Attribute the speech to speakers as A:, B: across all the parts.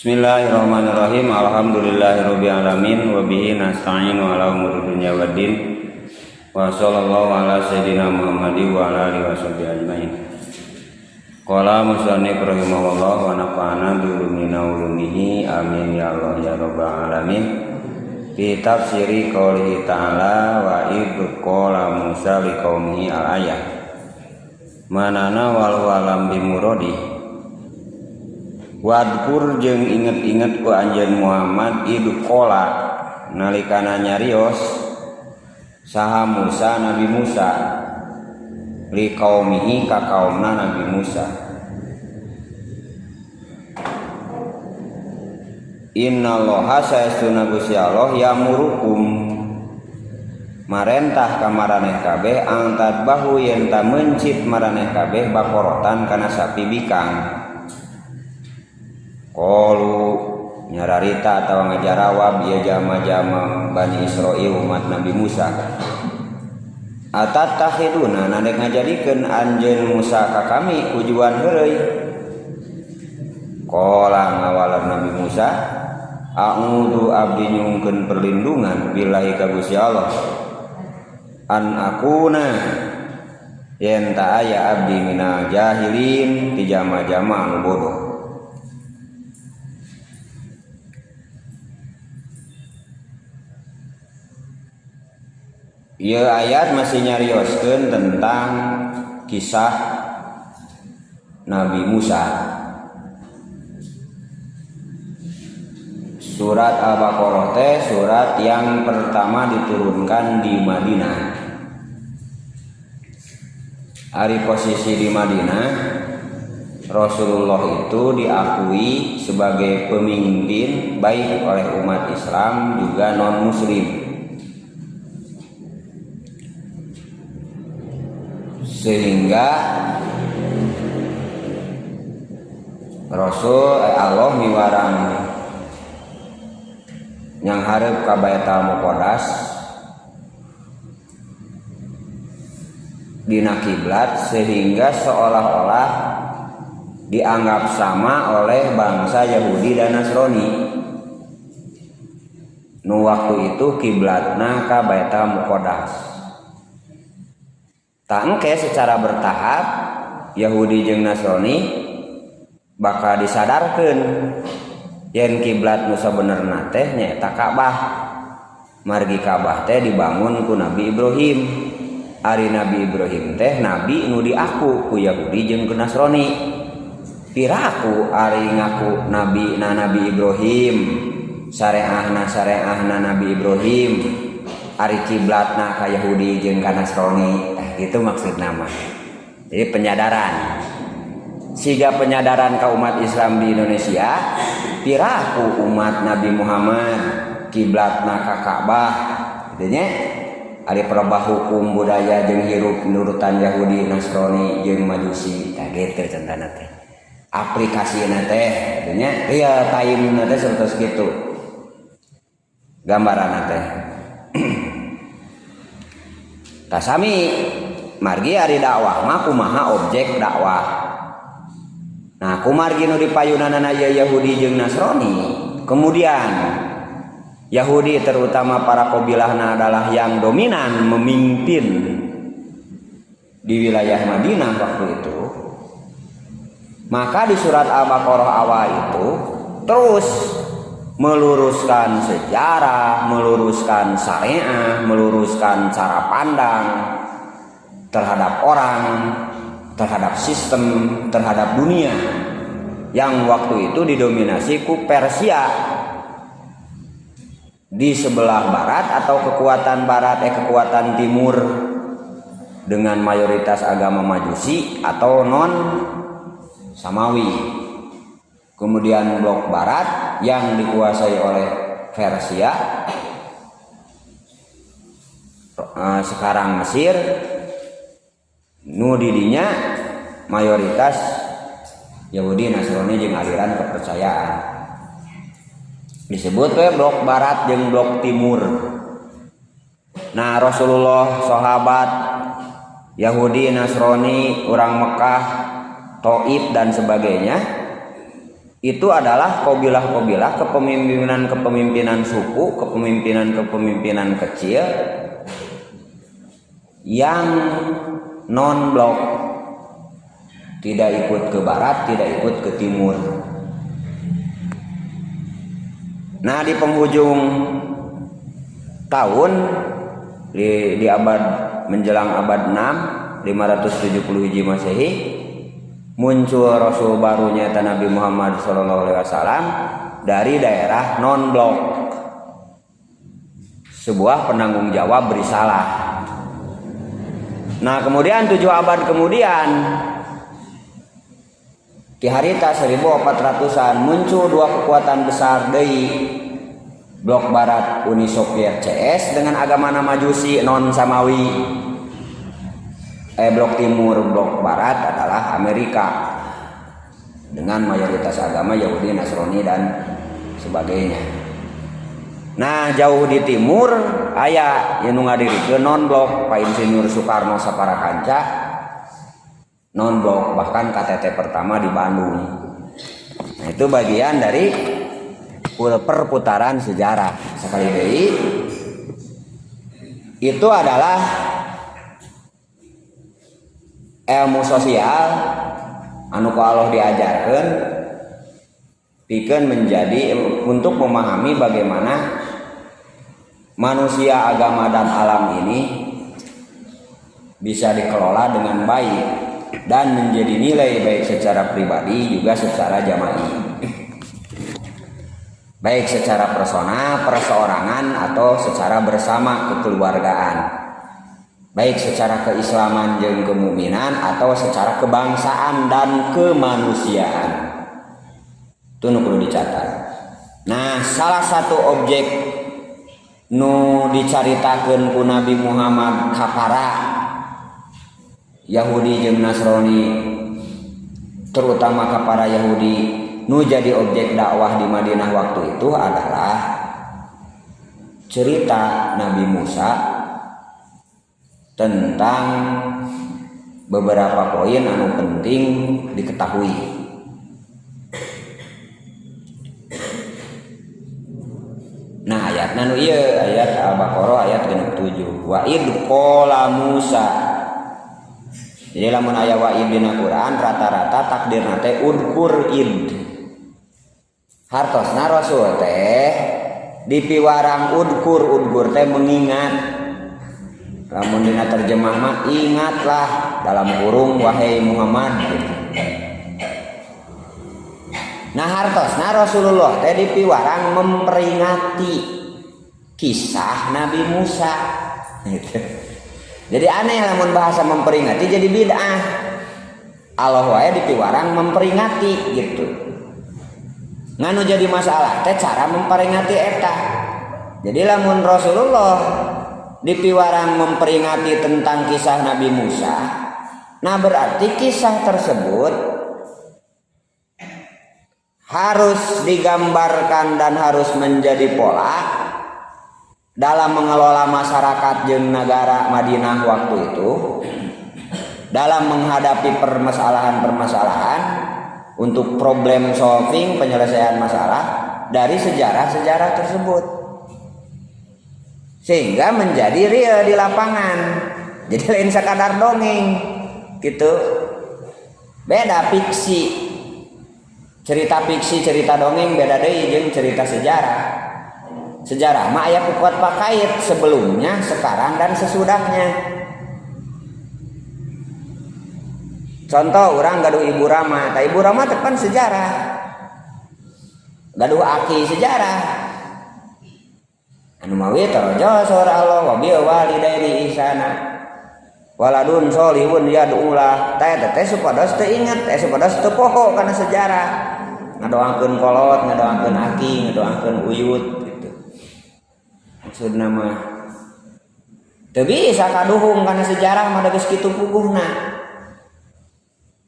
A: Bismillahirrahmanirrahim. Alhamdulillahirabbil alamin wa bihi nasta'inu ala umuri dunya waddin. Wa sallallahu ala sayyidina Muhammadin wa ala alihi washabihi ajmain. Qala musannif rahimahullah wa nafa'ana bi ulumina ulumihi amin ya Allah ya rabbal alamin. Fi tafsiri qoulihi ta'ala wa id qala Musa liqaumihi al ayah. Manana wal walam bi muradi. Wadkur jeung inget-inget ku anjeun Muhammad id qala nalikana nyarios saha Musa Nabi Musa liqaumihi ka kaumna Nabi Musa. Innallaha saestuna Gusti Allah yamurukum marentah ka maraneh kabeh angtad bahu yen ta mencit maraneh kabeh bakorotan kana sapi bikang. Qalu nyararita atawa ngajarawab ieu jama-jama Bani Israil umat Nabi Musa. Atattakhiduna nandek ngajadikeun anjeun Musa ka kami ujuan heureuy. Qala ngawaler Nabi Musa, a'udzu abdi nyungkeun perlindungan billahi ka Gusti Allah. An akuna yen ta aya abdi minal jahilin ti jama-jama anu bodoh. Ieu ayat masih nyarioskeun tentang kisah Nabi Musa. Surat Al-Baqarah teh surat yang pertama diturunkan di Madinah. Ari posisi di Madinah, Rasulullah itu diakui sebagai pemimpin baik oleh umat Islam juga non muslim. Sehingga Rasul Allah miwarang yang hareup ka Baitul Muqaddas dina kiblat sehingga seolah-olah dianggap sama oleh bangsa Yahudi dan Nasrani. Nu waktu itu kiblatna ka Baitul Muqaddas. Tangke secara bertahap Yahudi jeung Nasrani bakal disadarkeun yen kiblat nu sabenerna teh nyaeta Ka'bah. Margi Ka'bah teh dibangun ku Nabi Ibrahim. Ari Nabi Ibrahim teh nabi nu diaku ku Yahudi jeung ku Nasrani. Piraku ari ngaku nabi na Nabi Ibrahim, sareahna sareahna Nabi Ibrahim, ari kiblatna ka Yahudi jeung ka Nasrani. Itu maksud nama. Jadi penyadaran. Siga penyadaran ke umat Islam di Indonesia, piraku umat Nabi Muhammad kiblatna ka Ka'bah. Gitu nya. Ari perebah hukum budaya jeung hirup nurutan Yahudi, Nasrani jeung Majusi. Tah gitu contohna teh. Aplikasina teh gitu nya, real time na teh sapertos kitu. Gambaranna teh. Tasami margi ari dakwah mah kumaha objek dakwah. Nah, kumargi nu dipayunanana ieu Yahudi jeung Nasrani. Kemudian Yahudi terutama para kabilahna adalah yang dominan memimpin di wilayah Madinah waktu itu. Maka di surat Al-Baqarah awal itu terus meluruskan sejarah, meluruskan syariah, meluruskan cara pandang terhadap orang, terhadap sistem, terhadap dunia yang waktu itu didominasi ku Persia di sebelah barat atau kekuatan barat, kekuatan timur dengan mayoritas agama Majusi atau non Samawi. Kemudian blok barat yang dikuasai oleh Persia, sekarang Mesir, nu didinya mayoritas Yahudi, Nasrani jeung aliran kepercayaan. Disebut we blok barat jeung blok timur. Nah, Rasulullah, sahabat Yahudi, Nasrani, orang Mekah, Taif dan sebagainya Itu adalah kabilah-kabilah, kepemimpinan-kepemimpinan suku, kepemimpinan-kepemimpinan kecil yang non blok, tidak ikut ke barat, tidak ikut ke timur. Nah, di penghujung tahun di abad menjelang abad 6, 570 hiji Masehi, muncul rasul barunya Nabi Muhammad sallallahu alaihi wasallam dari daerah non blok, sebuah penanggung jawab risalah. Nah, kemudian 7 abad kemudian di harita 1400-an muncul dua kekuatan besar deui, blok barat Uni Soviet CS dengan agama Majusi non Samawi, blok timur, blok barat adalah Amerika dengan mayoritas agama Yahudi, Nasrani, dan sebagainya. Nah, jauh di timur aya yang ngadirikeun non blok, Pak Insinyur Soekarno sapara kanca non blok, bahkan KTT pertama di Bandung. Nah, itu bagian dari perputaran sejarah. Sekali deui, itu adalah ilmu sosial anu ku Allah diajarkan pikeun menjadi untuk memahami bagaimana manusia, agama, dan alam ini bisa dikelola dengan baik dan menjadi nilai baik secara pribadi juga secara jama'i, baik secara personal, perseorangan, atau secara bersama kekeluargaan, baik secara keislaman jeung kemukminan atau secara kebangsaan dan kemanusiaan. Itu nu perlu dicatat. Nah, salah satu objek nu dicaritakeun ku Nabi Muhammad ka para Yahudi jeung Nasrani, terutama ka para Yahudi nu jadi objek dakwah di Madinah waktu itu, adalah cerita Nabi Musa tentang beberapa poin anu penting diketahui. Nah, ayat nu ieu ayat Al-Baqarah ayat 67. Wa id qala Musa. Jadi lamun aya wa id dina Quran, rata-rata takdirna teh udkur id. Hartosna Rasul teh dipiwarang udkur, udkur teh mengingat. Lamun dina terjemah mah ingatlah dalam kurung wahai Muhammad gitu. Nah, hartosna Rasulullah teh dipiwarang memperingati kisah Nabi Musa gitu. Jadi aneh lamun bahasa memperingati jadi bid'ah. Allah wae dipiwarang memperingati gitu. Nganu jadi masalah teh cara memperingati eta. Jadi lamun Rasulullah dipiwarang memperingati tentang kisah Nabi Musa, nah berarti kisah tersebut harus digambarkan dan harus menjadi pola dalam mengelola masyarakat jeung negara Madinah waktu itu, dalam menghadapi permasalahan-permasalahan untuk problem solving, penyelesaian masalah dari sejarah-sejarah tersebut, sehingga menjadi real di lapangan. Jadi lain sekadar dongeng gitu, beda fiksi, cerita fiksi, cerita dongeng beda deui jeung cerita sejarah. Sejarah mah aya kuat pakait sebelumnya, sekarang, dan sesudahnya. Contoh, orang gaduh ibu rama, tah ibu rama teh pan sejarah, gaduh aki sejarah, anu mawi torojo saur Allah wa bil walidaini ihsana waladun solihun yad'ulah. Teh teh supados teu inget, teh supados teu poho kana sejarah, ngadoakeun kolot, ngadoakeun aki, ngadoakeun uyut gitu. Maksudna mah teu bisa kaduhung kana sejarah mah, da geus kitu puguhna.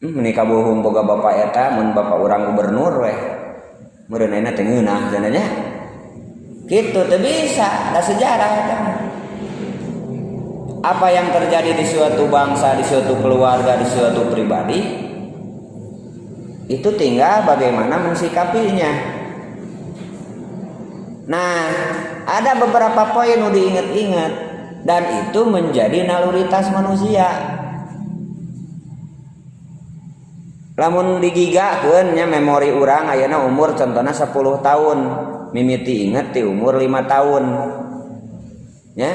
A: Meni kabohong boga bapak eta, mun bapak urang gubernur weh meureun ayeuna teh ngeunah cenah nya. Gitu teu bisa, da sejarah eta mah. Apa yang terjadi di suatu bangsa, di suatu keluarga, di suatu pribadi Itu tinggal bagaimana mensikapinya. Nah, ada beberapa poin nu diinget-inget dan itu menjadi naluritas manusia. Lamun digigakeun nya memori urang ayeuna umur contohna 10 tahun, mimiti inget ti umur 5 tahun. Nya,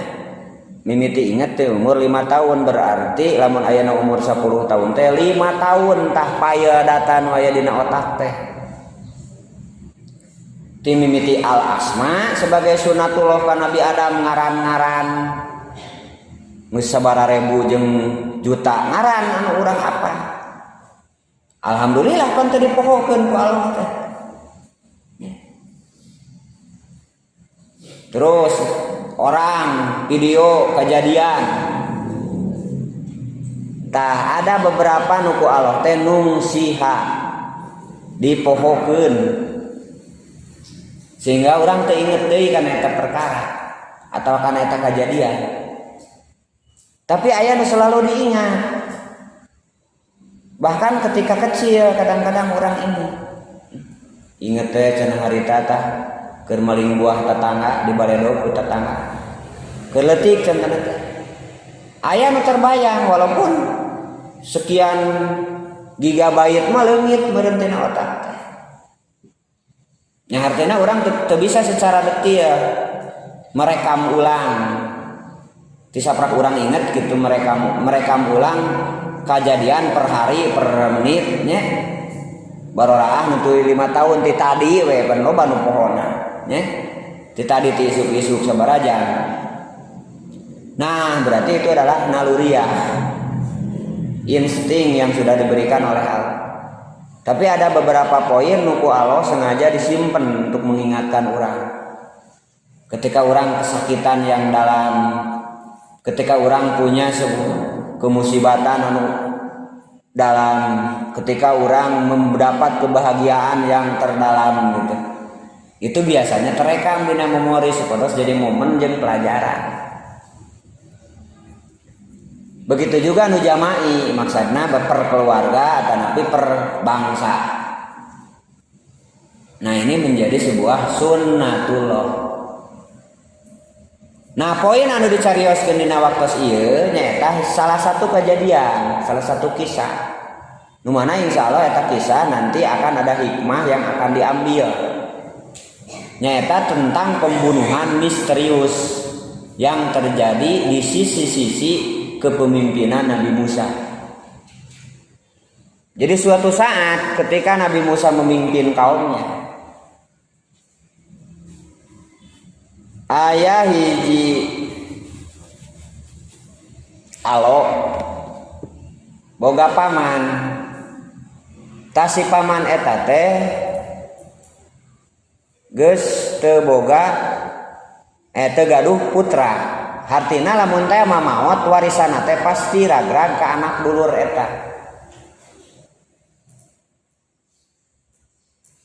A: mimiti inget ti umur 5 tahun berarti lamun ayeuna umur 10 tahun teh 5 tahun tah paya data nu aya dina otak teh. Ti mimiti al asma sebagai sunatullah ka Nabi Adam ngaran-ngaran geus sabaraha ribu jeung juta ngaran anu urang apa. Alhamdulillah pan teu dipohokeun ku Allah teh. Terus orang video kejadian tah ada beberapa nu ku Allah teh nungsiha dipohokeun sehingga orang teu inget deui kana eta perkara atau kana eta kejadian. Tapi aya nu selalu diingat. Bahkan ketika kecil kadang-kadang orang ini inget teh cenah harita tah keur maling buah tetangga di baledog ku tetangga. Keur leutik cenah teh. Aya nu terbayang walaupun sekian gigabyte mah leungit meureun tina otak teh. Nya hartina urang teu bisa secara detail merekam ulang. Ti saprak urang inget gitu merekam ulang kejadian per hari per menit nya. Baroraah nu tuluy 5 tahun ti tadi we pan loba nu pohona nya. Ti tadi ti isuk-isuk sabaraha jam. Nah, berarti itu adalah naluriah, insting yang sudah diberikan oleh Allah. Tapi ada beberapa poin nu ku Allah sengaja disimpan untuk mengingatkan orang. Ketika orang kesakitan yang dalam, ketika orang punya sebuah kemusibatan anu dalam, ketika orang mendapat kebahagiaan yang terdalam gitu. Itu biasanya terekam dina memori supados jadi momen jeung pelajaran. Begitu juga nu jama'i, maksudna per keluarga atau per bangsa. Nah, ini menjadi sebuah sunnatullah. Nah, poin anu dicarioskeun dina waktos ieu nyaeta salah satu kejadian, salah satu kisah. Nu mana insyaallah eta kisah nanti akan ada hikmah yang akan diambil. Nyaeta tentang pembunuhan misterius yang terjadi di sisi-sisi kepemimpinan Nabi Musa. Jadi suatu saat ketika Nabi Musa memimpin kaumnya, aya hiji alo boga paman. Ta si paman eta teh geus teu boga teu gaduh putra. Hartina lamun teh mamaot warisanna teh pasti ragrag ka anak dulur eta.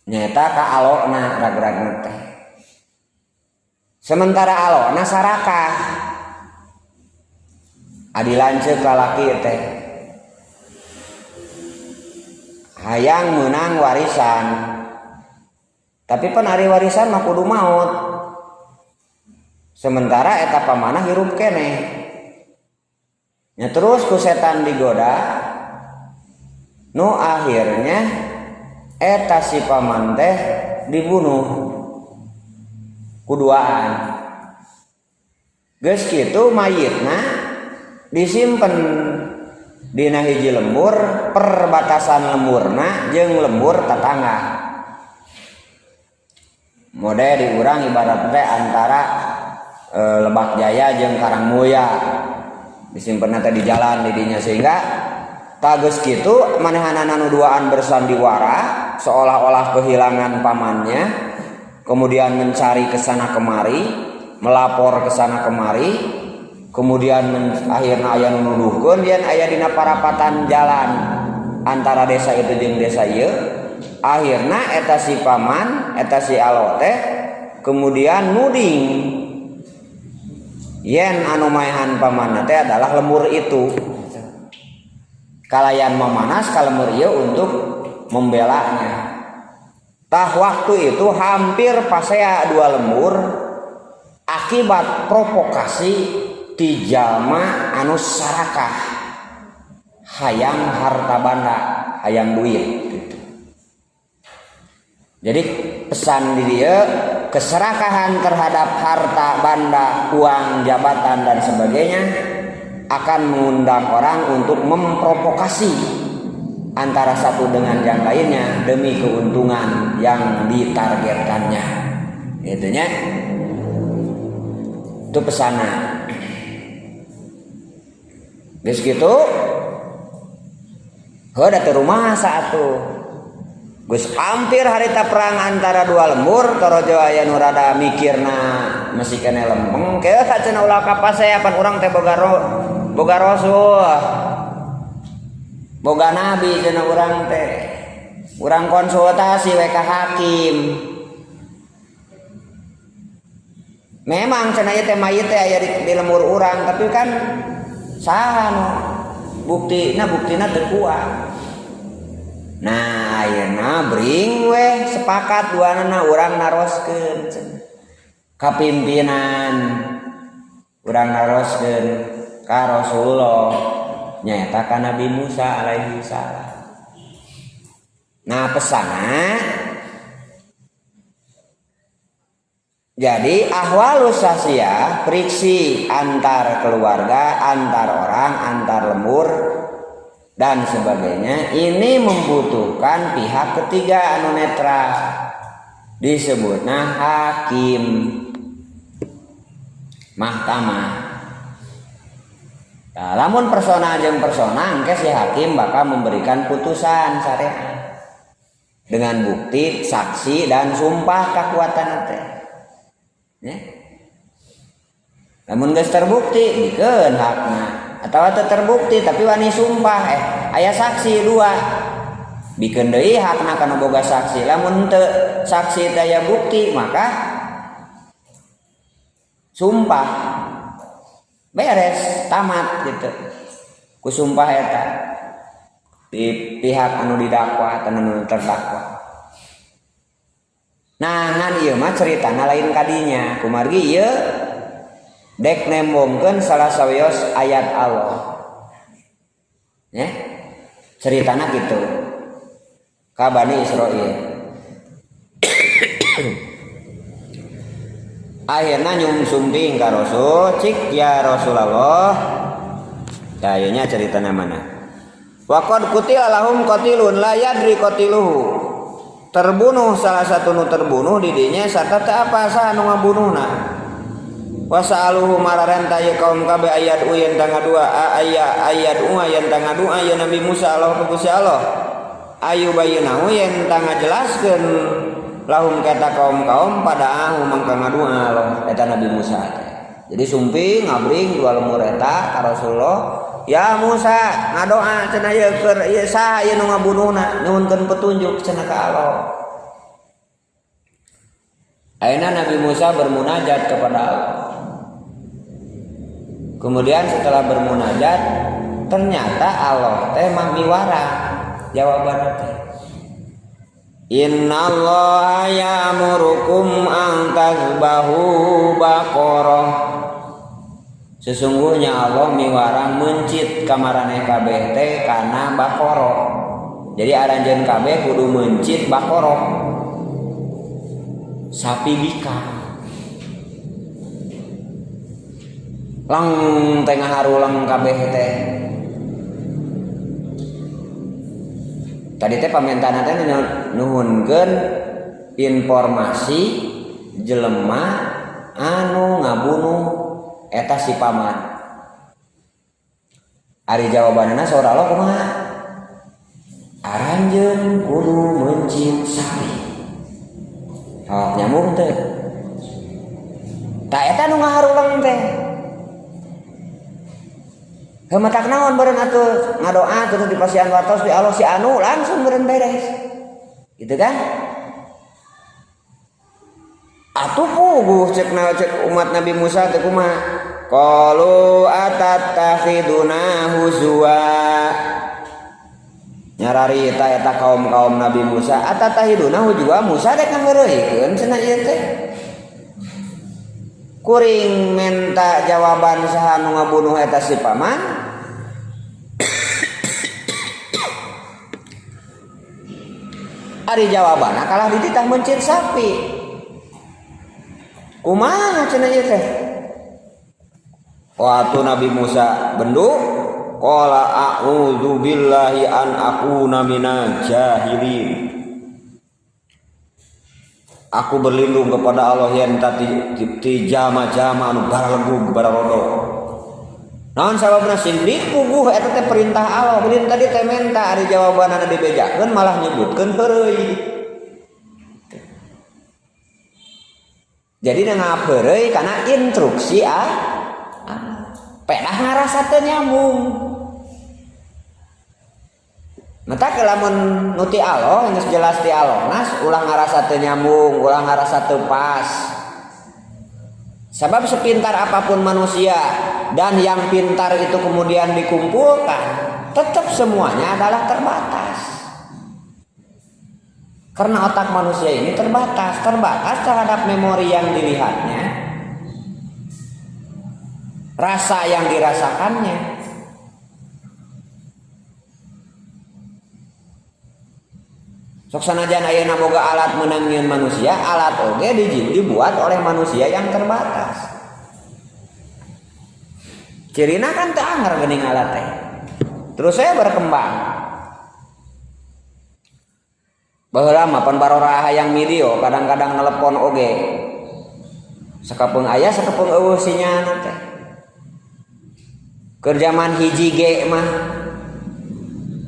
A: Nyaeta ka alona ragragna teh. Sementara alona sarakah. Adi lanceuk lalaki teh. Hayang meunang warisan. Tapi pan ari warisan mah kudu maot. Sementara eta pamanah hirup keneh. Nya terus ku setan digoda. Nu akhirnya eta si paman teh dibunuh kuduaan. Geus kitu mayitna disimpen dina hiji lembur, perbatasan lemburna jeung lembur tetangga. Mode di urang ibarat teh antara Lebak Jaya jeung Karangmulya disimpenna teh di jalan di dinya, sehingga tageus kitu manehanana nu duaan bersandiwara seolah-olah kehilangan pamannya, kemudian mencari ke sana kemari, melapor ke sana kemari, kemudian akhirna aya nu nuduhkeun yen aya dina parapatan jalan antara desa itu jeung desa ieu. Akhirna eta si paman, eta si alo teh kemudian nuding yen anu maehan pamanna teh adalah lemur itu. Kalayan memanas ka lemur ieu untuk membelanya. Tah waktu itu hampir pasea dua lembur akibat provokasi ti jalma anu sarakah hayang harta banda, hayang duit gitu. Jadi pesan di dia, keserakahan terhadap harta banda, uang, jabatan dan sebagainya akan mengundang orang untuk memprovokasi antara satu dengan yang lainnya demi keuntungan yang ditargetkannya. Itunya. Itu pesannya. Geus kitu heuh da teu rumasa atuh. Geus hampir harita perang antara dua lembur, torojo aya nu rada mikirna masih keneh lempeng, keuh cenah ulah ka pasea pan urang teh boga rasul. Boga nabi cenah urang teh. Urang konsultasi we ka hakim. Memang cenah ieu teh mayit teh aya di lembur urang, tapi kan saha nu buktina teu kuat. Nah, ayeuna bring weh sepakat duanana urang naroskeun ka pimpinan, urang naroskeun ka Rasulullah, nyaeta ka Nabi Musa alaihi salam. Nah, pesanna jadi ahwalus sasiah, friksi antar keluarga, antar orang, antar lembur dan sebagainya, ini membutuhkan pihak ketiga anu netral, disebutna hakim mahkamah. Nah, lamun persona jeung persona engke si hakim bakal memberikan putusan syariat dengan bukti, saksi dan sumpah kekuatan teh. Ya. Lamun geus terbukti dikeun hakna, atawa teu terbukti tapi wani sumpah, aya saksi dua, bikeun deui hakna kana boga saksi. Lamun teu saksi teh aya bukti maka sumpah beres tamat gitu ku sumpah eta di pihak anu didakwa atau anu terdakwa. Nah, ngan ieu mah ceritana lain kadinya, kumargi ieu dek nembongkeun salah sawios ayat Allah. Ya. Ceritana kitu. Ka Bani Israil. Akhirna nyum sumping ka Rasul, cik ya Rasulullah. Tah ieu nya ceritana mana? Wa qad qutila lahum qatilun la yadri qatiluhu. Terbunuh salah satu nu terbunuh di dinya sarta teu apa saha nu ngabunuhna. Wasaluhu mararenta ye kaum kabeh ayat u yen tangga dua aya ayat u yen tangga dua ye Nabi Musa Allah ka Gusti Allah. Ayu bayinahu yen tangga jelaskeun lahum kata kaum-kaum pada ahu mangka ngadua Allah eta Nabi Musa teh. Jadi sumping ngabring dua lemur eta ka Rasulullah, ya Musa ngadoa cenah ieu keur ieu saha ieu nu ngabunuhna, nyuhunkeun petunjuk cenah ka Allah. Ayeuna Nabi Musa bermunajat kepada Allah. Kemudian setelah bermunajat ternyata Allah teh mah miwara jawabanna teh. Innallaha ya'murukum an tazbahu baqarah. Sesungguhnya Allah miwarang mencit kamaraneh kabeh teh kana baqarah. Jadi aranjeun kabeh kudu mencit baqarah. Sapi bika. Lang tengah harulang kabeh teh. Tadi teh pamentanan teh nuhunkeun informasi jelema anu ngabunuh eta si paman. Ari jawabanana saur Allah kumaha? Aranjeun kudu mencit sapi. Sok nyambung teh. Ta eta nu ngaharulang teh. Heuh matak naon beureun atuh ngadoa terus dipasihan watos di Allah si anu langsung beureun beres. Gitu kan? Atuh puguh cek cek umat Nabi Musa teh kumaha? Qalu atattakhiduna huzwa. Nyararita eta kaum-kaum Nabi Musa atatahiduna juga Musa dek ngaheureuikeun cenah ieu teh. Kuring menta jawaban saha nu ngabunuh eta si paman. Ari jawabanna kalah dititah mencit sapi. Kumaha cenah ieu teh? Waktu Nabi Musa bendu qala a'udzu billahi an akuna minal jahilin. Aku berlindung kepada Allah yang tadi ti jama-jama anu baralegug bararodo. Naon sababna sing dipuguh eta teh perintah Allah. Kemudian tadi teh menta ari jawabanana dibejakeun malah nyebutkeun heureuy. Jadi ngapeureuy kana instruksi pedah ngarasa teu nyambung. Mata lamun nu ti Allah geus jelas ti Allah nas ulah ngarasa teu nyambung, ulah ngarasa teu pas. Sebab sepintar apapun manusia dan yang pintar itu kemudian dikumpulkan, tetap semuanya adalah terbatas. Karena otak manusia ini terbatas, terbatas terhadap memori yang dilihatnya, rasa yang dirasakannya. Sok sanajan ayeuna boga alat meunang nyieun manusia, alat oge dibuat oleh manusia yang terbatas. Cirina kan teu anger geuning alat teh. Terus saya berkembang. Baheula mah pan barora hayang video kadang-kadang nelepon oge. Sakapeung aya sakapeung eueuh sinyalna teh. Keur zaman 1G mah.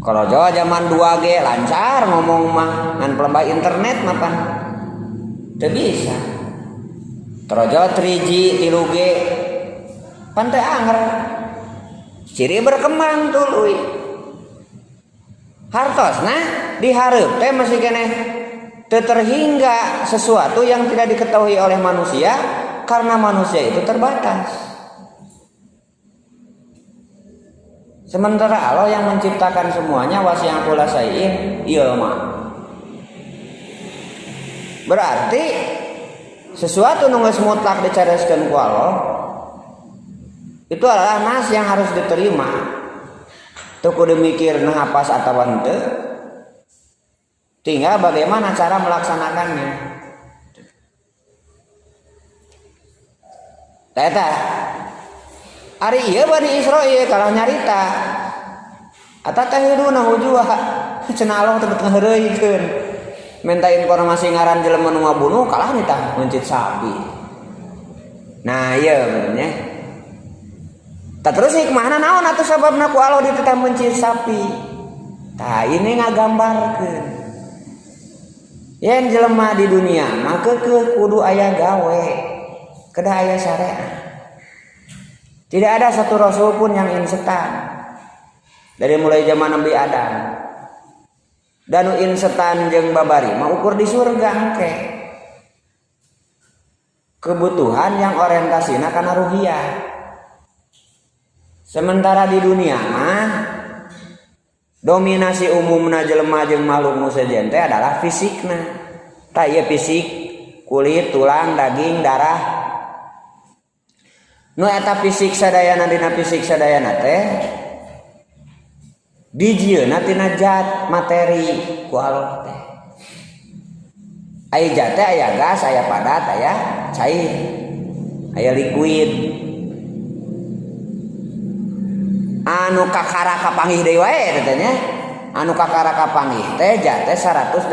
A: Kalau Jawa zaman 2G lancar ngomong mah ngan pelembah internet mah pan. Teu bisa. Terus Jawa 3G, 3G pan teu anger. Ciri berkembang tuluy. Hartosna dihareup teh masih keneh teu terhingga sesuatu yang tidak diketahui oleh manusia karena manusia itu terbatas. Sementara Allah yang menciptakan semuanya wasi'a kulla syai'in ilma. Berarti sesuatu nu geus mutlak dicareskeun ku Allah itu adalah nas yang harus diterima. Teu kudu mikir nah pas atawa henteu. Tinggal bagaimana cara melaksanakannya. Eta ari ieu Bani Israil kalah nyarita. Atatahiduna hujua cenah Allah teh ngaheureuykeun. Minta informasi ngaran jelema nu ngabunuh kalah nitah mencit sapi. Nah ieu benernya. Tah terus hikmahna naon atuh sababna ku Allah dititah mencit sapi? Tah ini ngagambarkeun. Yen jelema di dunia mah keukeuh kudu aya gawe, kedah aya syariat. Tidak ada satu rasul pun yang instan. Dari mulai zaman Nabi Adam. Dan instan jeung babari mah ukur di surga engke. Kebutuhan yang orientasina kana ruhiyah. Sementara di dunia mah dominasi umumna jelema jeung makhluk nu sejen teh adalah fisikna. Tah ieu fisik, kulit, tulang, daging, darah. Nu eta fisik sadayana dina fisik sadayana teh dijieunna tina zat materi ku Allah teh. Aya zat teh aya gas, aya padat, aya cair, aya liquid. Anu kakara kapanggih deui wae teh nya. Anu kakara kapanggih teh zat teh 118.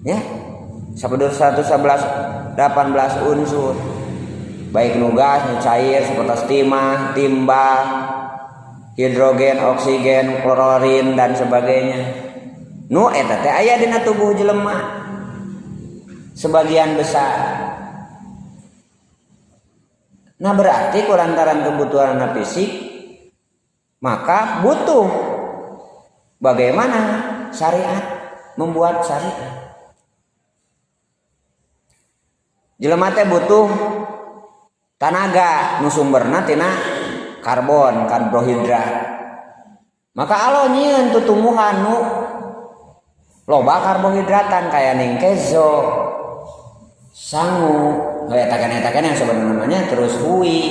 A: Ya. 118 unsur. Baik nu gas, nu cair seperti timah, timbal, hidrogen, oksigen, klorin dan sebagainya. Nu eta teh aya dina tubuh jelema sebagian besar. Nah berarti kulantaran kebutuhan fisik maka butuh bagaimana syariat membuat syariat. Jelema teh butuh tanaga nu sumberna tina karbon, karbohidrat. Maka Allah nyieun tutumbuhan nu loba karbohidratan kaya ning kezo, sangu, eta kan yang sebenarnya namanya terus hui,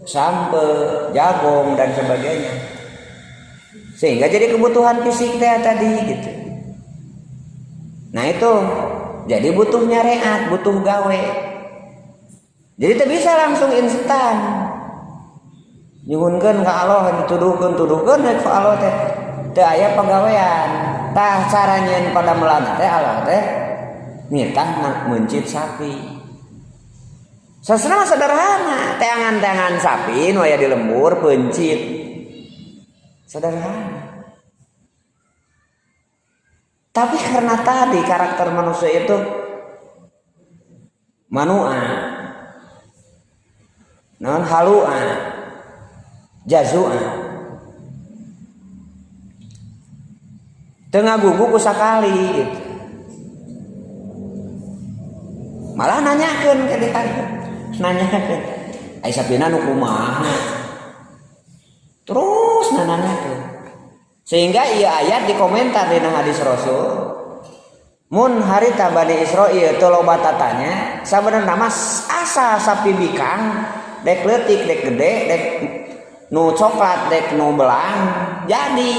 A: sampe, jagung dan sebagainya. Sehingga jadi kebutuhan fisik teh tadi gitu. Nah itu jadi butuh nyareat, butuh gawe. Jadi tidak bisa langsung instan. Nyuhunkeun ka Allah dituduhkeun ka Allah teh teu aya pagawean. Tah cara nyieun padamelan teh Allah teh nitah meuncit sapi. Sasana sederhana, teangan-teangan sapi nu aya di lembur peuncit. Sederhana. Tapi karena tadi karakter manusia itu manua, non halua, jazua, tengah gugu ku sakali gitu. Malah nanyakeun ke dia, nanyakeun, ai sapina nu kumaha, terus nanyakeun. Sehingga ia ayat dikomentar dina hadis Rasul. Mun harita Bani Israil teu loba tatanya, sabenerna mah asa sapi bikang, dek leutik, dek gede, dek nu coklat, dek nu belang, jadi.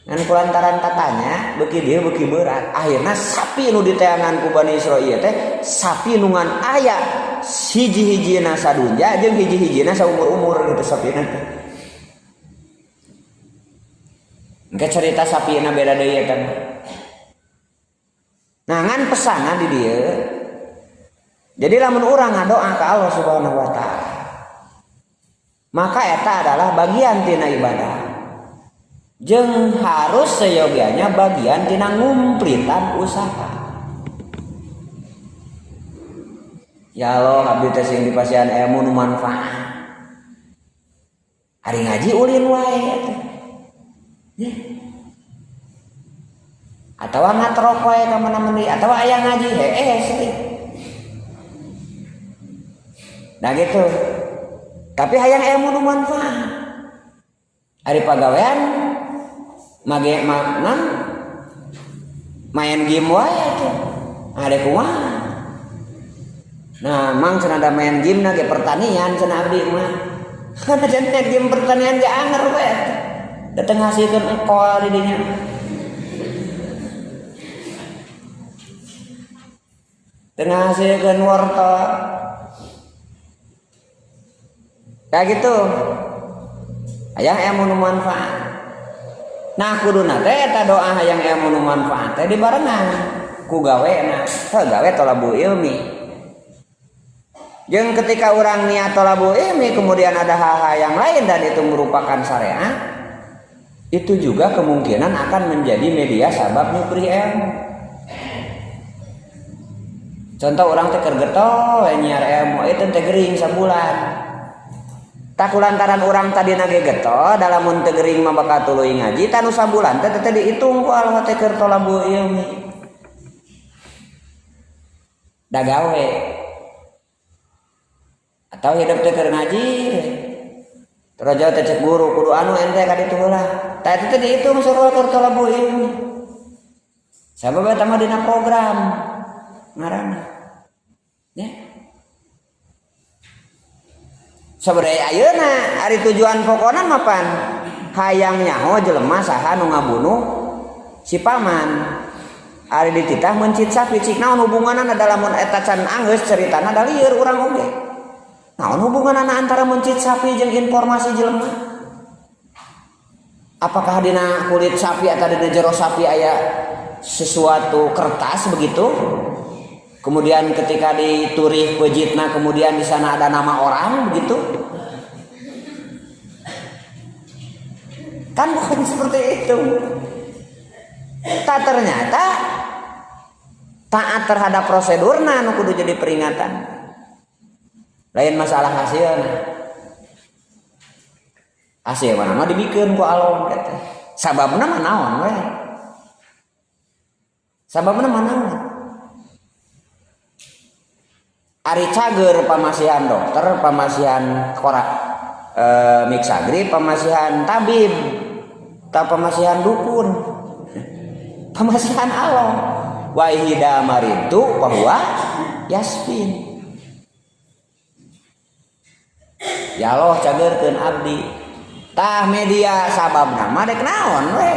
A: Ngan kulantaran tatanya beuki dieu beuki berat. Akhirna sapi nu diteangan ku Bani Israil teh sapi nu ngan aya hiji-hijina sadunja jeung hiji-hijina saumur-umur gitu sapina teh. Engke cerita sapina beda deui eta mah. Nah ngan pesanna di dieu. Jadi lamun urang ngadoa ka Allah Subhanahu wa taala, maka eta adalah bagian tina ibadah. Jeung harus seyogianya bagian tina ngumplitan usaha. Ya Allah, abdi teh sing dipasihan ilmu nu manfaat. Ari ngaji ulin wae teh. Ya. Atawa ngatrok wae ka mana-mana atawa aya ngaji heeh sih. Nah gitu. Tapi hayang ilmu nu manfaat. Ari pagawean mage makna main game wae tuh. Ada kumaha. Nah, mang cenah ada main game na ge pertanian cenah abdi mah. Kana cenah game pertanian ge anger we. Dateng ngasihkeun ekol di dinya. Teu ngasihkeun wortel. Kayak gitu. Hayang ilmu nu manfaat. Nah kuduna teh eta doa hayang ilmu nu manfaat teh dibarengan ku gawena. Heuh gawe tolabul ilmi. Jeung ketika urang niat tolabul ilmi kemudian ada hal-hal yang lain dan itu merupakan syariat, itu juga kemungkinan akan menjadi media sabab nyupri ilmu. Contoh orang teh keur getol we nyiar ilmu itu teh gering sabulan. Tak lantaran orang tadi nage getol dalam mun teu gering mah bakal tuluy ngaji tanu sabulan teh teh dihitung ku Allah teh keur tolabul ilmi. Da gawe. Atau hidup teh keur ngaji. Terus jauh teh cek guru kudu anu ente ka ditu heula. Tah eta teh dihitung sarua keur tolabul ilmi. Sabab eta mah dina program ngaranna. Ya. Sabaraha ayeuna ari tujuan pokona mah pan hayang nyaho jelema saha nu ngabunuh si paman. Ari dititah meuncit sapi cik naon hubunganna lamun eta can anggeus caritana da lieur urang oge. Naon hubunganna antara meuncit sapi jeung informasi jelema? Apakah dina kulit sapi atau dina jero sapi aya sesuatu kertas begitu? Kemudian ketika diturih pejitna kemudian di sana ada nama orang begitu? Kan bukan seperti itu. Tak ternyata taat terhadap prosedurna nu kudu jadi peringatan. Lain masalah hasilna. Hasil mana mah dibikeun ku Allah teh. Sababna mah naon we? Sababna mah naon? Ari cager pamasihan dokter, pamasihan korak Miksagri pamasihan tabib, ta pamasihan dukun, pamasihan Allah. Wa ihda maritu bahwa yasfin. Ya Allah cageurkeun abdi. Tah media sababna mah dek naon we.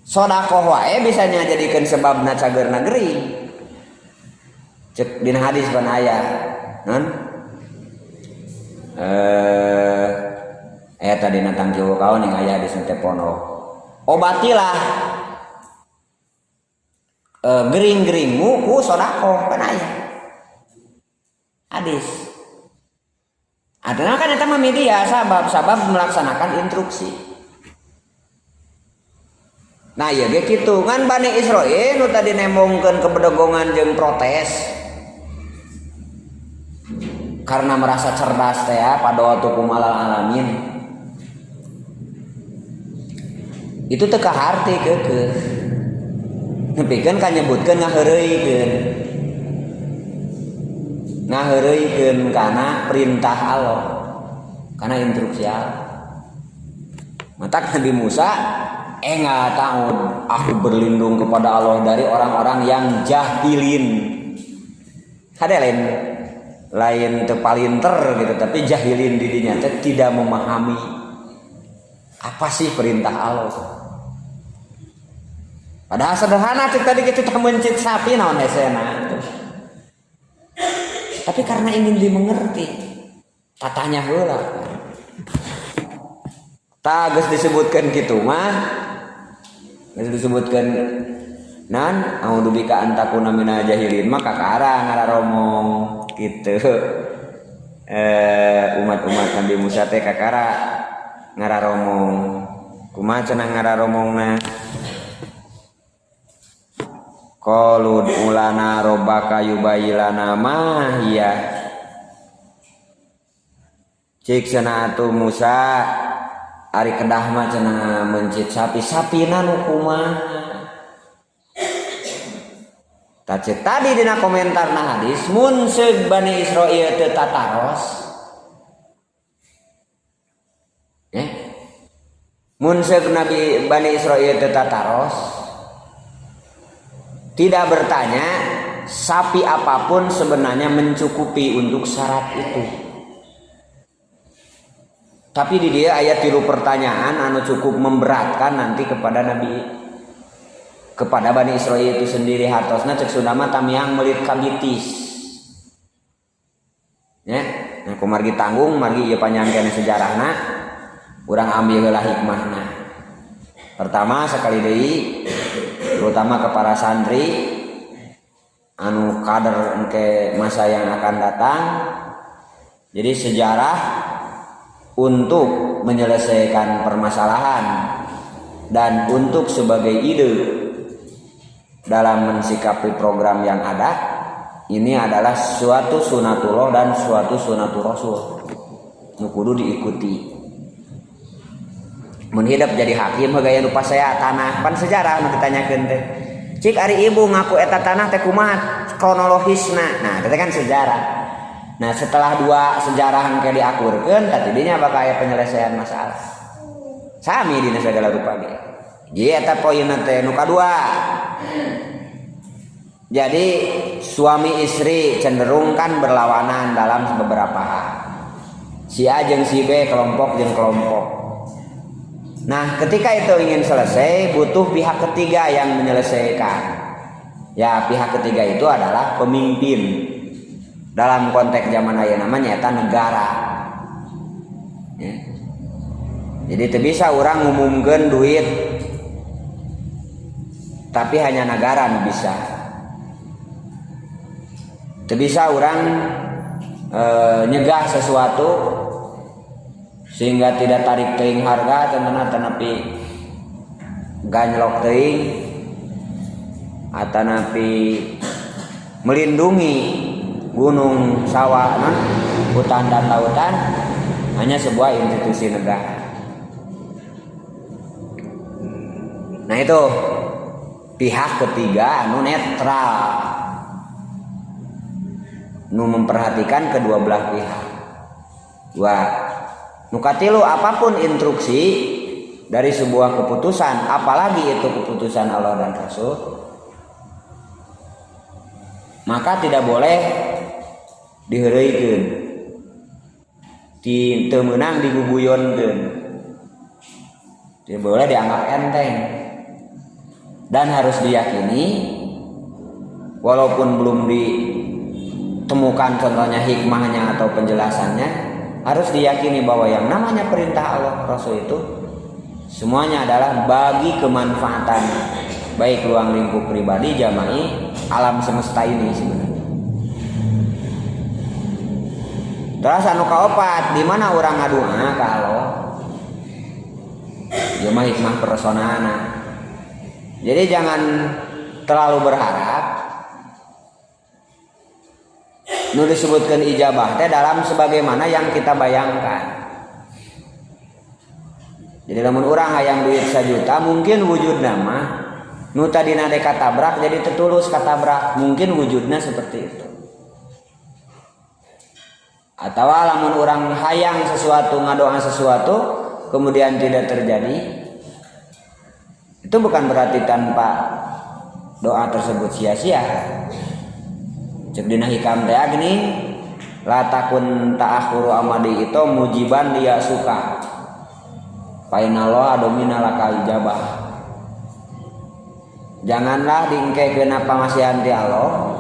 A: Sodakoh wae bisa jadikeun sebabna cageurna gering. Cek dina hadis pan aya. Non? Eta dina tangkieu kaon yang aya hadis teh pondok. Obatilah gering-geringmu ku sodakoh kan aya. Hadis. Artinya kan eta mah media sabab melaksanakan instruksi. Nah ieu ge kitu ngan Bani Israil nu tadi nembongkeun kebedegongan jeung protes karena merasa cerdas teh ya pada waktu kumalal alamin. Itu teu kaharti keukeuh. Nepikeun ka nyebutkeun ngaheureuykeun. Ngaheureuykeun kana perintah Allah, kana instruksi Allah. Matak Nabi Musa enggak tahu aku berlindung kepada Allah dari orang-orang yang jahilin. Ada lain teu palinter gitu, tapi jahilin didinya teh tidak memahami apa sih perintah Allah. Padahal sederhana cek tadi kita mencit sapi naon hesena. Tapi karena ingin dimengerti, tatanya heula. Tah geus disebutkeun kitu mah, geus disebutkeun nan a'udzubika an takuna minal jahilin mah kakara ngararomong kitu. Umat-umat Nabi Musa teh kakara ngararomong. Kumaha cenah ngararomongna? Qalu ulana rabbaka yubayyilana ma hiya. Cik cenah atuh Musa ari kedah mah cenah mencit sapi, sapina nu kumaha? Tah cek tadi dina komentarna hadis mun seug Bani Israil teu tataros. Mun seug Nabi Bani Israil teu tataros, tidak bertanya, sapi apapun sebenarnya mencukupi untuk syarat itu. Tapi di dia ayat 3 pertanyaan anu cukup memberatkan nanti kepada Nabi, kepada Bani Israil itu sendiri. Hartosna cek Sunda mah tamiang melit kabitis. Ya, nah kumargi tanggung margi ieu panjang keneh sejarahna, urang ambil heula hikmahna. Pertama sekali deui terutama ke para santri anu kader engke masa yang akan datang. Jadi sejarah untuk menyelesaikan permasalahan dan untuk sebagai ide dalam mensikapi program yang ada, ini adalah suatu sunatullah dan suatu sunatul rasul nu kudu diikuti. Mun hidup jadi hakim gaya nu pasea tanah pan sejarah nu ditanyakeun teh. Cik ari ibu ngaku eta tanah teh kumaha kronologisna. Nah, eta kan sejarah. Nah, setelah dua sejarah engke diakurkeun tah tidinya bakal aya penyelesaian masalah. Sami dina segala rupa ge. Jadi eta poinna teh nu kadua. Jadi suami istri cenderung kan berlawanan dalam beberapa hal. Si A jeung si B kelompok jeung kelompok. Nah, ketika itu ingin selesai, butuh pihak ketiga yang menyelesaikan. Ya, pihak ketiga itu adalah pemimpin. Dalam konteks zaman ayeuna namanya eta negara. Ya. Jadi teu bisa orang ngumumkeun duit, tapi hanya negara nu bisa. Teu bisa orang nyegah sesuatu sehingga tidak tarik teuing harga tenan tetapi ganyelok teuing atanapi melindungi gunung, sawah, non, hutan dan lautan hanya sebuah institusi negara. Nah itu pihak ketiga anu netral, nu memperhatikan kedua belah pihak. Dua. Nu katilu, apapun instruksi dari sebuah keputusan, apalagi itu keputusan Allah dan Rasul, maka tidak boleh diheureuykeun, di teu meunang diguguyonkeun, tidak boleh dianggap enteng, dan harus diyakini walaupun belum ditemukan contohnya, hikmahnya, atau penjelasannya. Harus diyakini bahwa yang namanya perintah Allah Rasul itu semuanya adalah bagi kemanfaatan baik ruang lingkup pribadi, jama'i, alam semesta ini sebenarnya. Terus anu kaopat, di mana orang ngadua ka Allah? Ieu mah hikmah personana. Jadi jangan terlalu berharap nu disebutkan ijabah teh dalam sebagaimana yang kita bayangkan. Jadi lamun urang hayang duit 1 juta, mungkin wujud nama nu tadina dek katabrak jadi teu tulus katabrak, mungkin wujudnya seperti itu. Atau lamun orang hayang sesuatu, ngadoa sesuatu, kemudian tidak terjadi, itu bukan berarti tanpa doa tersebut sia-sia. Cek dina Hikam teh gini, la takun ta'akhuru amadi itu mujiban dia suka fa innallaha dhamina laka ijabah. Janganlah diengkekeun pamasihan ti Allah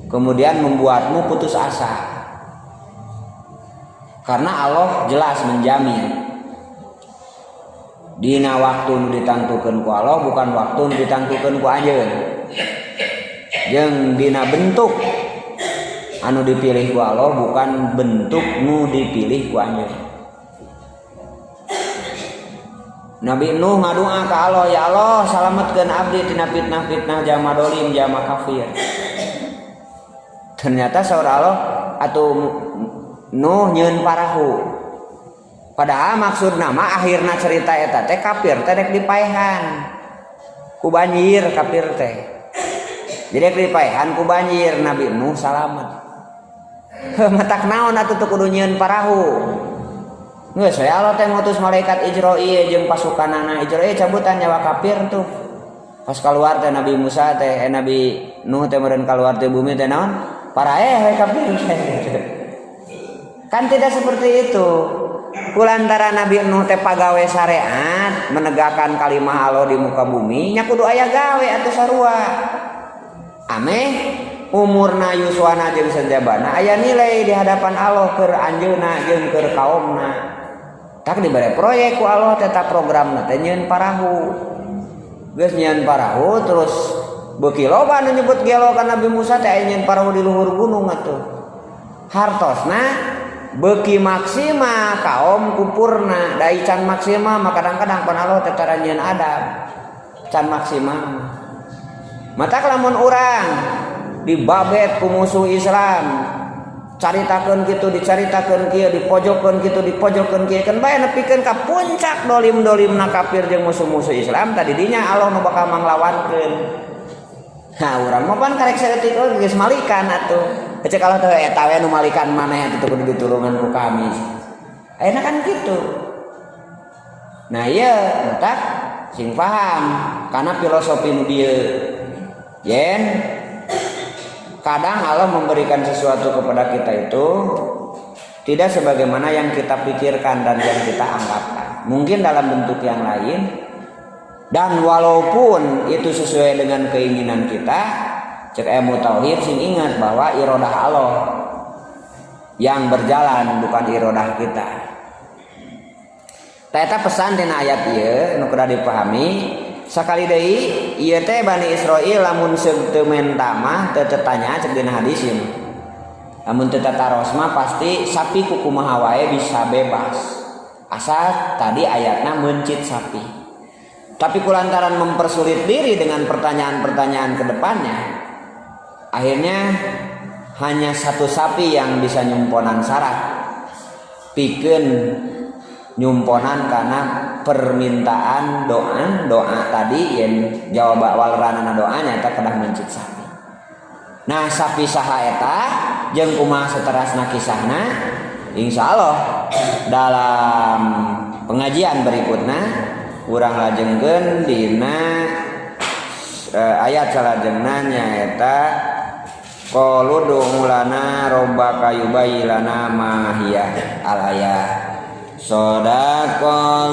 A: kemudian membuatmu putus asa, karena Allah jelas menjamin dina waktu nu ditangtukeun ku Allah, bukan waktu nu ditangtukeun ku anjeun, jeung dina bentuk anu dipilih ku Allah, bukan bentuk nu dipilih ku anjeun. Nabi Nuh ngadua ka Allah, "Ya Allah, salametkeun abdi tina fitnah-fitnah jama dolim, jama kafir." Ternyata saur Allah, "Atuh Nuh, nyieun parahu." Padahal maksud nama akhirna cerita eta teh kafir teh rek dipaehan ku banjir, kafir teh. Jadi rek dipaehan ku banjir, Nabi Nuh salamet. Matak naon atuh teu kudu nyieun parahu? Geus we Allah teh ngutus malaikat Ijrail jeung pasukanana. Ijrail cabutan nyawa kafir tuh. Pas keluar teh Nabi Musa teh, Nabi Nuh teh meureun keluar teh bumi teh naon? Paraeh we kafir teh. Kan tidak seperti itu. Kulantaran Nabi Nuh teh pagawe syariat, menegakkan kalimah Allah di muka bumi, nya kudu aya gawe atuh sarua. Ameh umurna, yuswana, jeung sajabana aya nilai di hadapan Allah keur anjeunna jeung keur kaumna. Tak dibere proyek ku Allah tetap programna teh nyieun parahu. Geus nyieun parahu, terus beuki loba anu nyebut gelo ka Nabi Musa teh, aya nyieun parahu di luhur gunung atuh. Hartosna beuki maksimal kaum kupurna, da can maksimal mah kadang-kadang pan Allah teh tara nyieun adab. Can maksimal. Matak lamun urang dibabet ku musuh Islam, caritakeun kitu, dicaritakeun kieu, dipojokkeun kitu, dipojokkeun kieu, kan bae nepikeun ka puncak dolim-dolimna kafir jeung musuh-musuh Islam tadi, dinya Allah nu bakal manglawankeun. Nah, urang mah pan karek saeutik oge geus malikan atuh. Cek Allah teh, eta we nu malikan maneh atuh kudu ditulungan ku kami. Ayeuna kan kitu. Nah, ieu matak sing paham karena filosofi nu dieu. Yen kadang Allah memberikan sesuatu kepada kita itu tidak sebagaimana yang kita pikirkan dan yang kita anggapkan. Mungkin dalam bentuk yang lain, dan walaupun itu sesuai dengan keinginan kita, cek ilmu tauhid sing ingat bahwa irodah Allah yang berjalan, bukan irodah kita. Eta pesan dina ayat ieu nu kudu dipahami. Sakali deui, ieu teh Bani Israil lamun teu menta mah teu tetanya. Cek dina hadis ieu, lamun teu tataros mah pasti sapi ku kumaha wae bisa bebas, asal tadi ayatna mencit sapi. Tapi kulantaran mempersulit diri dengan pertanyaan-pertanyaan ke depannya, akhirnya hanya satu sapi yang bisa nyumponan syarat, pikeun nyumponan karena permintaan doa doa tadi yang jawab waleranana doanya eta kedah mencit sapi. Nah, sapi saha eta jeung kumaha seterasna kisahna? Insya Allah dalam pengajian berikutnya urang lajengkeun dina ayat salajengna, nyaeta qalu ud'u lana rabbaka yubayyin lana ma hiya, al ayat. Sadaqallah.